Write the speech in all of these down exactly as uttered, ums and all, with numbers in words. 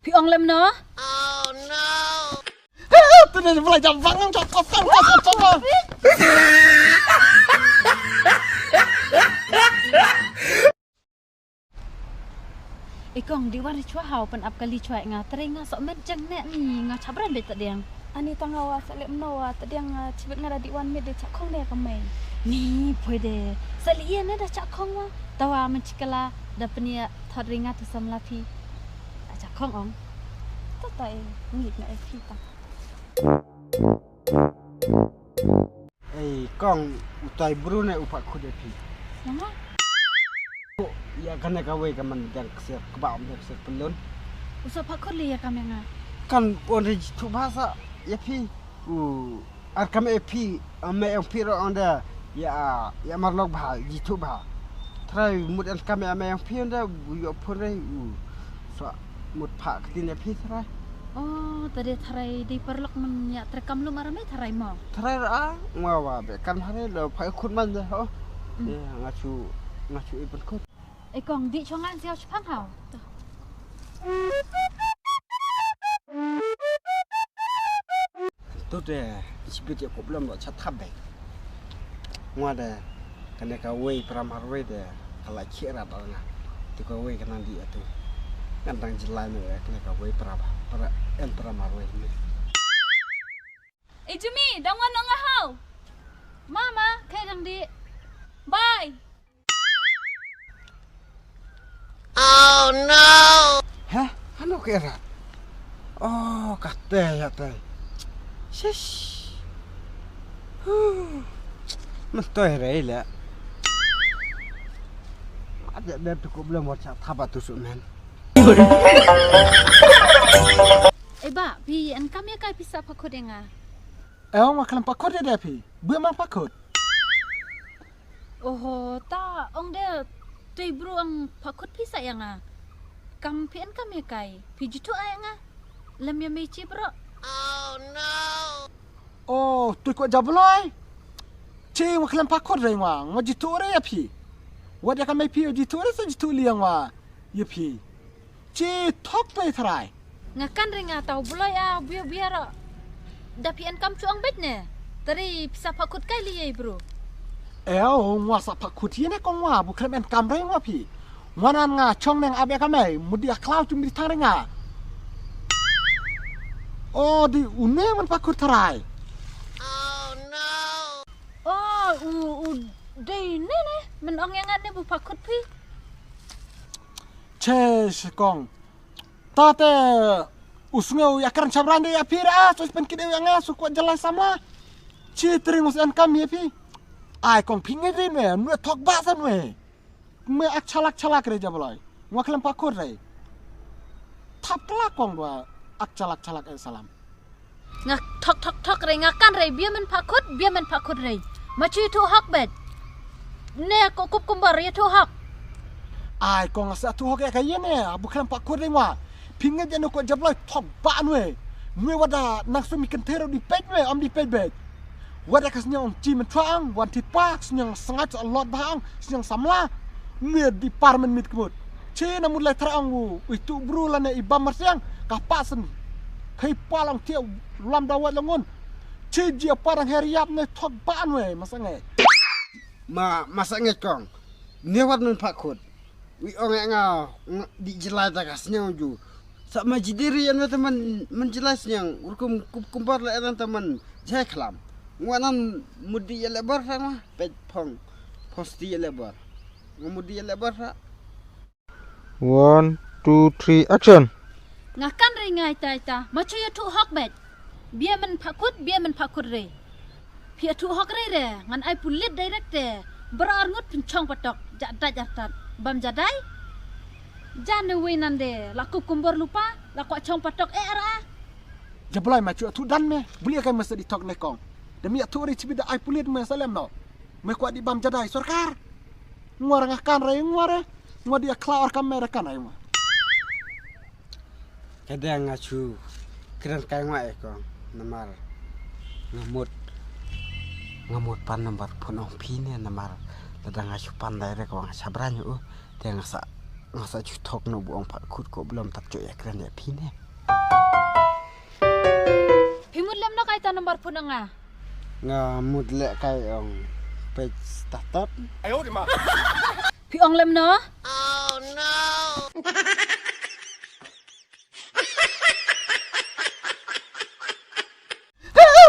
Phi ong lem no? I kong, di wan ri chwa hau, pynap kali chwa nga, trei nga sok met jeng ne ni, nga chapran bet tadiang. Ani tang wa sa lem no wa tadiang, chibit nga da di wan met de chak khong de ka mai. Ni poi de, sa li ne da chak khong wa, tawa men chikala da penia thot ri nga tu samla phi. Da chak khong ong. Tata e, ngi na e phi ta. Ei kong, utai bru ne u Pakhut ïa phi. Ïa nga? Ïa kane kawei ka man dang ksiar kba, um dang ksiar pelun. U Sa Pakhut lei ïa kam ïa nga. Kan un ri jithu bha sa ïa phi. U ar kam ïa phi, ame ong phi ro ong da ïa, ïa marlok bha, jithu bha. Trai mut an kam ïa ame ong phi ong da u ïoh phun rei u. Sa mut pha ktin ïa phi trai. Oh, tade tharai dei paralok man ïa trekam lum arame tharai mo. Tharai ra, nga wa be kan hare lo pha khut man de ho. Mm. Ye, nga chu, nga chu i pynkhut. E kong, di chongan siaw chipang hau. Tu de, chibit ïa problem lo cha thap be. Nga de, kane kawei para marwei de, ka la chira da nga. Tu kawei ka nang di atu. Ngan dang jilai me kane kawei para, para, en para marwei me. Eh, Jimmy, dang wan nga hau. Mama, kei dang di. Bye. Oh no! Heh? Hano ka era? Oh, kate ïa te. Shish. Huh. Mestoi rei le. Ada ber tu ko belum WhatsApp thaba tu su men. Eh, ba, phi an kam ïa kai pisa Pakhut ïa nga. Eh, ong wa klam Pakhut ïa de phi. Bui man Pakhut. Oho, ta ong de tei bru ang Pakhut pisa ïa nga. Kam phi an kam ïa kai. Phi jitu ai nga. Lem ïa mei chi bro. Oh, tu ko jabloi. Chi wa klam Pakhut rei wa. Wa jitu rei ïa phi. Wa de kam mei phi jitu rei sa jitu liang wa. Ïa phi. Chi thok te tharai. Nga kan ri nga tau bloi a bia bia ro. Da phi an kam chuang bet ne. Tari pisa Pakhut kai li yei bro. Eo, ngwa sa Pakhut ye ne kong wa, bu khlem an kam ri ngwa phi. Ngwa nan nga chong neng abe kamai, mudi a klau chum di thang ri nga. O di une man Pakhut tharai. Oh no. Oh, u, u dei ne ne, men ong yang ne bu Pakhut phi. Che, kong. Tate u sngew ïa kren shabran de ïa phi ra, so spen kide ïa nga, so kwat jalai samla. Chi tring us en kam ïa phi. Ai kong phi ngi rin we, nwe thok ba san we. Me ak chalak chalak re jabaloi. Ngwa khlem Pakhut re. Thap kla kong dua ak chalak chalak e salam. Nga thok thok thok re, nga kan re, bia men Pakhut, bia men Pakhut re. Ma chu ïathuh hok bet. Ne ko kup kumbar ïathuh hok. Ai, ko nga sa thuh hok ïa ka ïa ne, abu khlem Pakhut re ngwa. Phi ngeit ïa no ko jabloi thok ba nwe. Nwe wada nang sumi kynthei ro di peit nwe, am di peit bet. Wada ka sniang ong chi men thwa ang, wan thit pa, sniang sangat sa lot ba ang, sniang samla. Nwe di par men mit kmut. Chi na mut lai thra ang u, i tu bru lane i bam marsiang, ka pa sen. Khai pa lang thiaw lam da wat langun. Chi ji a pa rang her yap ne thok ba nwe, masa nge. Ma, masa nge kong. Ne wat men Pakhut. Wi ong nga, nga di jilai ta ka sniang ju. Sa ma ji diri an ta man, man jilai sniang. Urkum kup kumpar la an ta man jai khlam. Ngwa nan mudi ya lebar sa ma, pet phong. Phong sti ya lebar. Ngwa mudi ya lebar sa. One, two, three, action. Nga kan re ngai tai ta, ma chu ïathuh hok bet. Bia men Pakhut, bia men Pakhut re. Phi ïathuh hok re re, ngan ai pulit direct te. Bra ar ngut pynchong patok, ja dai ja tat. Bam ja dai. Jan ne wei nan de, la kup kumbor lupa, la kwah chong patok e ara. Jablai ma chu ïathuh dan me, buli kai masa di thok ne kong. Demi ïathuh re chibi da ai pulit me salem no. Me kwah di bam ja dai sorkar. Ngwa ra nga kan re, ngwa re. Ngwa di akhla or kam me re kan ai ngwa. Ka dang nga chu kren kai ngwa e kong, namar nga mut, nga mut pan number phone ong phi ne, namar lada nga chu pan direct wa nga chabra nyu u, te nga sa Nga sa ju thok no bu ong pat khut ko blom tap cho ya kren ya phi ne. Phi mut lem no kai ta number phone nga. Nga mut le kai ong page startup. Phi ong lem no?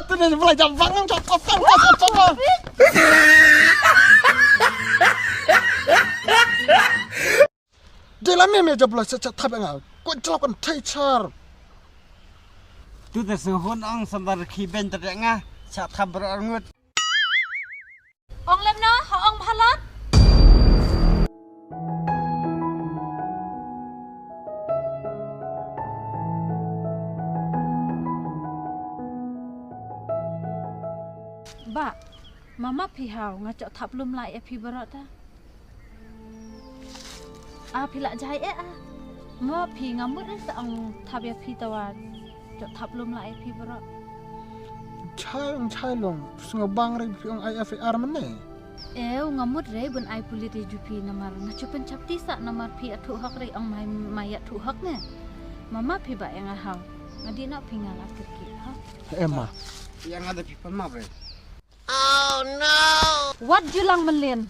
Tu ni boleh jam bangang cakap cakap cakap. Dia lama me jabla cakap cakap nga. Kau celak kan teacher. Tu te sehun ang sambar ki ben tadi nga cakap berarngut. Ong lem no, ha ong bhalat. Ba, mama phi hau nga chok thap lum lai e phi barot ta. A phi la jai e a. Mo phi nga mut re sa ong thap ya phi tawa. Chok thap lum lai e phi barot. Chai ong chai long, snga bang re phi ong ai F I R mane. Eu nga mut re bun ai pulit e ju phi namar nga chupen chap ti sa namar phi athu hak re ong mai mai athu hak ne. Mama phi ba e nga hau. Nga di na phi nga la kirki ha. Emma. Ya nga da phi pan ma re. Wat ju lang melin.